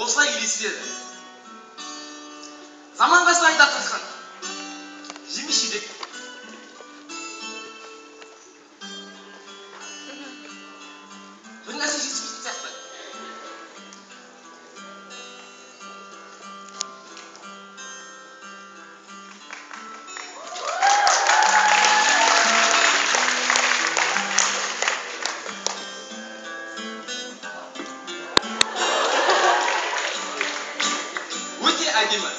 Осылай үйлеседі. Заман қайсылай айдап тасқан. Жеміс жидек. Бір нәрсе жетіспейтін сияқты. Өте әдемі.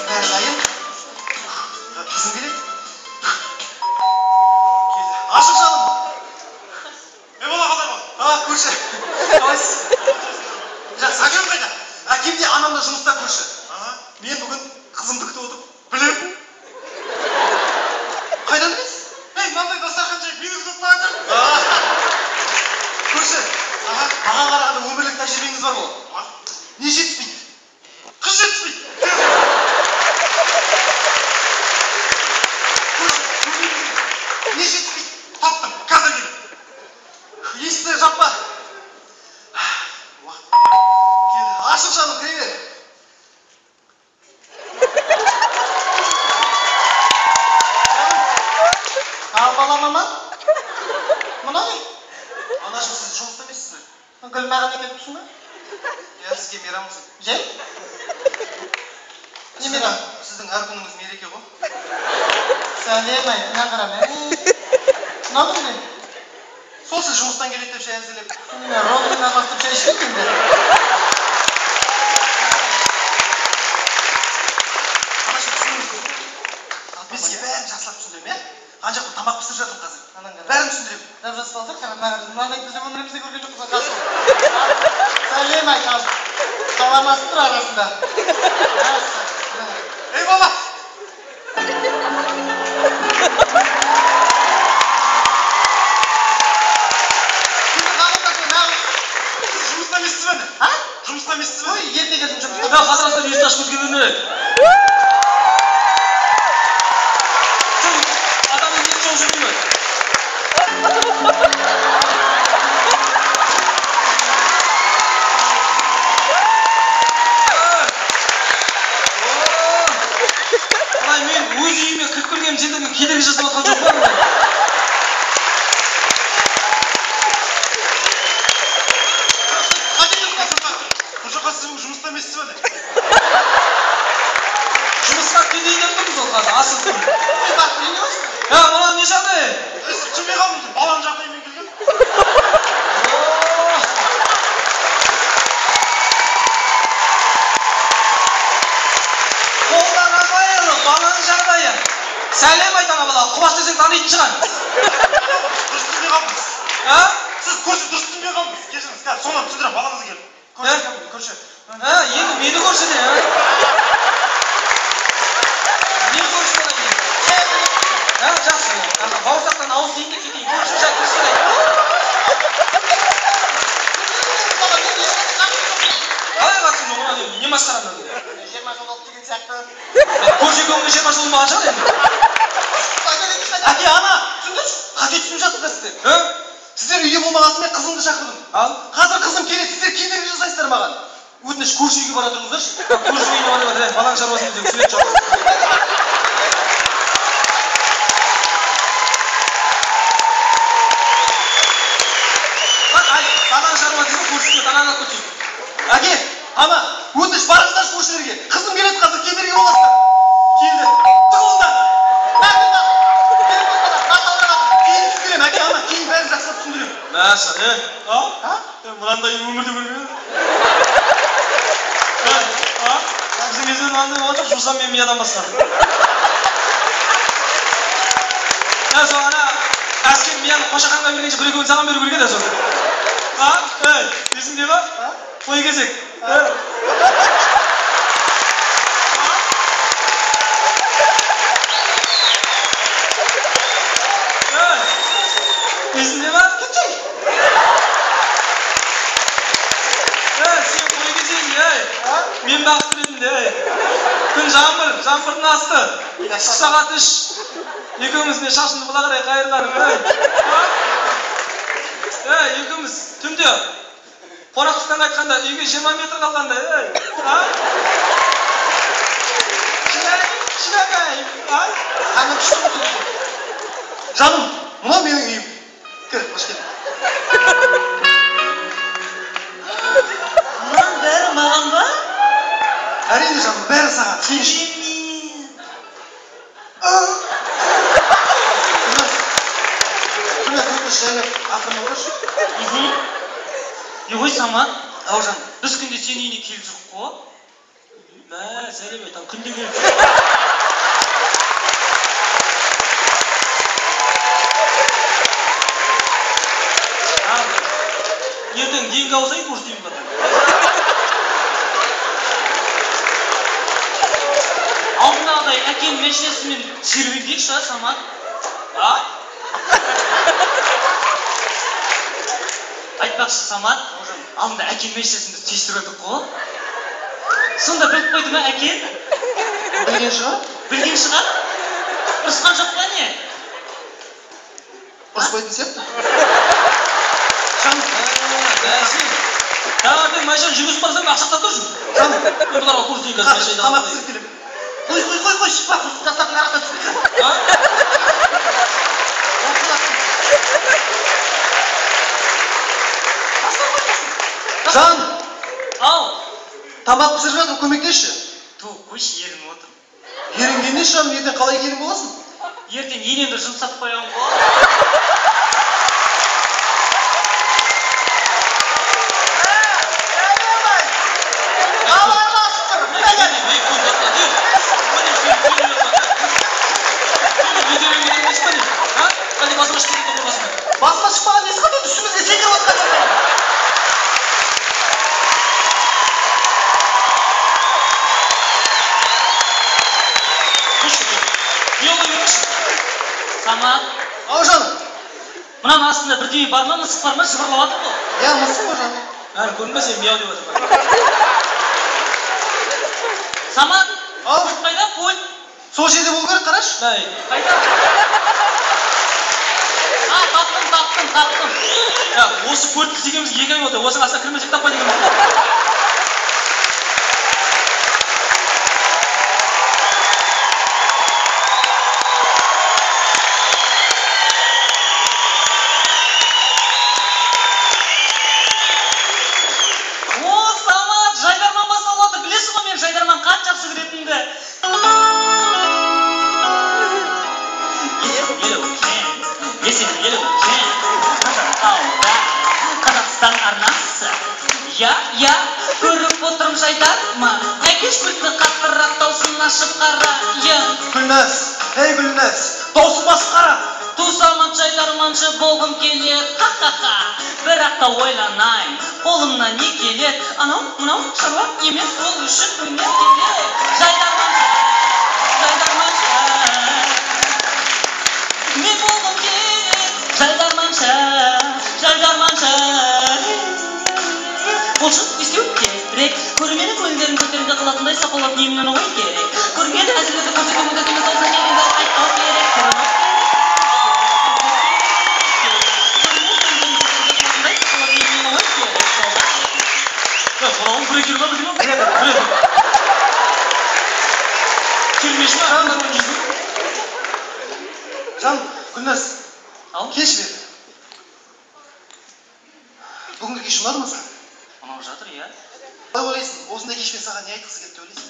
Бәрі дайын. Қызым келеді. Келді. Ашық жаным. Е, бала, қалай бол? А, көрші. Қалайсыз? Жақсы. Әкем қайда? Әкем де, анам да жұмыста, көрші. Аха. Мен бүгін қызымды күтіп отырмын. Білемін. Қайдан білесіз? Ей, мынандай дастархан жайып, мені күтіп отырған. Көрші, Аха. маған қарағанда өмірлік тәжірибеңіз бар ғой. Бар. Не жетіспейді? Қыз жетіспейді. Көрші, көмегіңіз. Не жетіспейді? Таптым, қазір келемін. Есікті жаппа. Уақыт келді. Ашық жаным, кіре бер. Жаным, Ал балам аман? Мынау не? Анашым, сіз жұмыста емессіз бе? Гүл маған келіпсің ба? Иә, сізге мейрам қызым. Жай? Не мейрам? Сіздің әр күніңіз мереке ғой. Сәлем айт, мынаны қара, мә. Мынау кім не? Сол сіз жұмыстан келеді деп шай әзірлеп. Мен розовый бастып шай ішпеймін енді. Анашым, түсініңіз. Мен сізге бәрін жақсылап түсіндіремін, иә? Ана жақта тамақ пісіріп жатырмын қазір. Анан қара. Бәрін түсіндіремін. Жап жас балдар, қара, мына қара. Мынандай біз өмірімізде көрген жоқпыз. Қасым. Сәлем айт, ал. Хабарласып тұр арасында. Ей, бала! Сіздің қабылдасың, неғылсың? Сіз жұмыста емессіз бе? А? Жұмыста емессіз бе? Ой, ерте келдім жұмысқа. Я қатырастан есікті ашып кеткен өмір. Сен адамның ет жол жүрмей ме? Былай мен өз үйіме кіріп келгенім сендерге кедергі жасап жатқан жоқ па? Қате тұрып. Көрші, сіз бүгін жұмыста емессіз бе? Жұмысқа кетейін деп тұрмыз ол қазір, асығып тұрмын. Ой, бақ, не болсын? Я, мынау не жағдай? Ей, сіз түсінбей қалдыңыз. Баланың жағдайымен келген. Қолдан Рафаэлов, баланың жағдайы. Сәлем айт ана бала, құлаш десең танитын шығар. Дұрыс түсінбей қалдыңыз. А? Сіз, көрші, дұрыс түсінбей қалдыңыз. Кешіріңіз, қазір соны түсіндіремін, балаңыз келді. Көрші, көрші. А, енді мені көрші де, а? Мені көрші одан кейін. А, жақсы. Ана бауырсақтан ауыз тиейін де кетейін. Көрші жай кірісе. Қалай қатысың жоқ, мына не масқара мынау? 20 жыл болды деген сияқты. Көрші екеуіңде 20 жыл болмаған шығар енді. Әке, ана, түсіндірші. Қате түсініп жатсыздар сіздер. А? Сіздер үйде болмағасын мен қызымды шақырдым. Ал? Қазір қызым келеді, сіздер кедергі жасайсыздар маған. Өтініш, көрші үйге бара тұрыңыздаршы. Көрші үйіне бара жатыр, баланың шаруасын деп сурет жауып. Bak, ay, баланың шаруасы десең, көрші үйге таранып кетсін. Әке, ана, өтініш, барыңыздаршы көршілерге. Қызым келеді қазір, кедергі боласыздар. Келді. Тығылыңдар. Кейін түсіндіремін, әке, ана, кейін бәрін жақсылап түсіндіремін. Мәші, е, а? А? Мынандай өмірде көрмеген. А? Біздің кезде мынандай болған жоқ, жусан мен миядан басқа. Я сол ана әскер мияны қошақанға бергенше бір екеуін саған беру керек еді сол. А? Ей, есіңде ма? Қой кезек. Ей, есіңде ма? Ей, сен қой кезегің, ей. Мен бағып тұр едім де, ей. Күн жаңбыр, Жаңбырдың асты. Түскі сағат 3. Екеуміз мен шашымды былай қарай қайырғаным. Ей, екеуміз түнде қорақтықтан қайтқанда үйге 20 метр қалғанда, ей, а? Шынакай, а? Қаным күшті болды. Жаным, мынау менің үйім. Кір, қош келдің. Мынаның бәрі маған ба? Әрине жаным, бәрі саған. Сен үшін. Күнәс, өтініш, жайлап ақырын отыршы. Не ғой, Самат? Ау, жаным. Біз күнде сенің үйіне келіп жүрік қой. Мә, сәлем айтам, күнде келіп жүр. Ертең деньги алсайын курс деймін ба? Алдындағыдай әкенің машинасымен серуендейікші, а, Самат? А? Айтпақшы, Самат, алдында әкенің машинасын біз тексеріп едік қой. Сонда біліп қойды ма әкен? Білген шығар. Білген шығар? Ұрысқан жоқ па не? Ұрыспайтын сияқты. Жаным, Бәсе. Таңертең машина жүргізіп барсам, ақшақтап тұрсың. жаным, Мен бұларға курс дейін қазір қазір тамақ пісіріп келемін. Қой, қой, қой, қой, шықпа, құрсын тастап мына жақта түсіп кір. А? Жан, Ау, тамақ пісіріп жатыр, көмектесші. ту, қойшы, ерініп отыр. Ерінгенде жаным, ертең қалай келін боласың? Ертең енемді жұмсап қоямын ғой. Хабарласып тұр. Басыма шықпаған несі қандай, үстімізге секіріп отқан жағдай. Самат, Ау, жаным. мынаның астында бірдеңе бар ма, мысық бар ма, жыбырлап жатыр ғой. Иә, мысық қой, жаным. Әлі көрінбе, сен мияу деп жатыр. Самат, Ау, пульт қайда, пульт? сол жерде болу керек, қарашы. Мәй, Қайда? А, таптым, таптым, таптым. я, осы пультті іздегенімізге 2 ай болды. Осының астына кірмесек таппайды екенбіз. О, Самат, жайдарман басталып жатыр. Білесің ғой, мен жайдарман қатты жақсы көретінімді. Елу, елу, Қазақстан, Қазақстан арнасы. Я, я, көріп отырмын жайдарман. Әкеш пультті қаттырақ даусын ашып қарайын. Гүлназ, ей Гүлназ, даусын басып қара. Ту Самат, жайдарманшы болғым келеді, ха-ха-ха. Бірақ та ойланайын, қолымнан не келеді? Анау, мынау шаруа емес, ол үшін өнер керек. Жайдарманшы, жайдарманшы, мен болғым келеді, жайдарманшы, жайдарманшы. Ол үшін не істеу керек? Көрерменнің көңілдерін көтеріңкі қылатындай сапалы дүниені ой керек. Көрінген әзілдерді көрсету міндет емес, аузына келгенді айтпау керек. Мынауың бір екен ма, бірдеңе ма? Бір екен. Келмеші ма? Жаным, Гүлназ, Ау, келші бері. Бүгінгі кеш ұнады ма саған? Ұнап жатыр, иә. Қалай ойлайсың, осындай кешпен саған не айтқысы келді деп ойлайсың?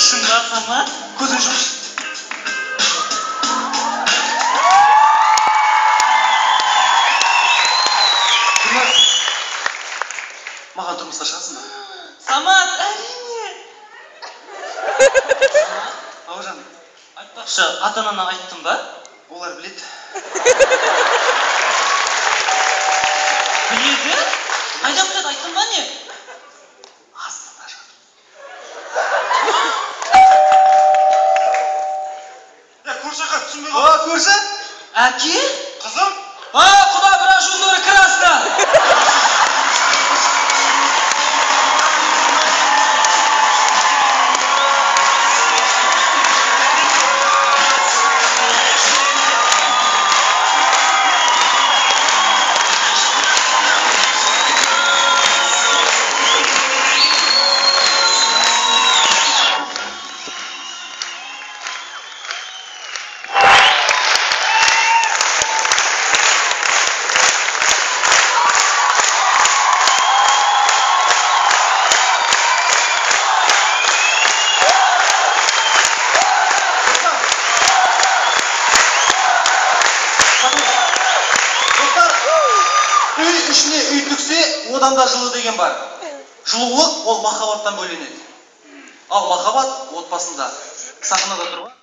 Шын ба, Самат? Көзіңді жұмшы. Гүлназ, маған тұрмысқа шығасың ба? Самат, әрине. Самат, Ау, жаным. айтпақшы, ата-анаңа айттың ба? Олар біледі. Біледі? Қайдан біледі, айттың ба не? Астында жатыр. Я, көрші аға, түсінбей О, қалдым. көрші? Әке? Қызым, А, құда, бірақ жуынды керек, кір астына. Үй ішіне үй тіксе, одан да жылы деген бар. Жылулық ол махаббаттан бөленеді. Ал махаббат отбасында, сахнада тұрған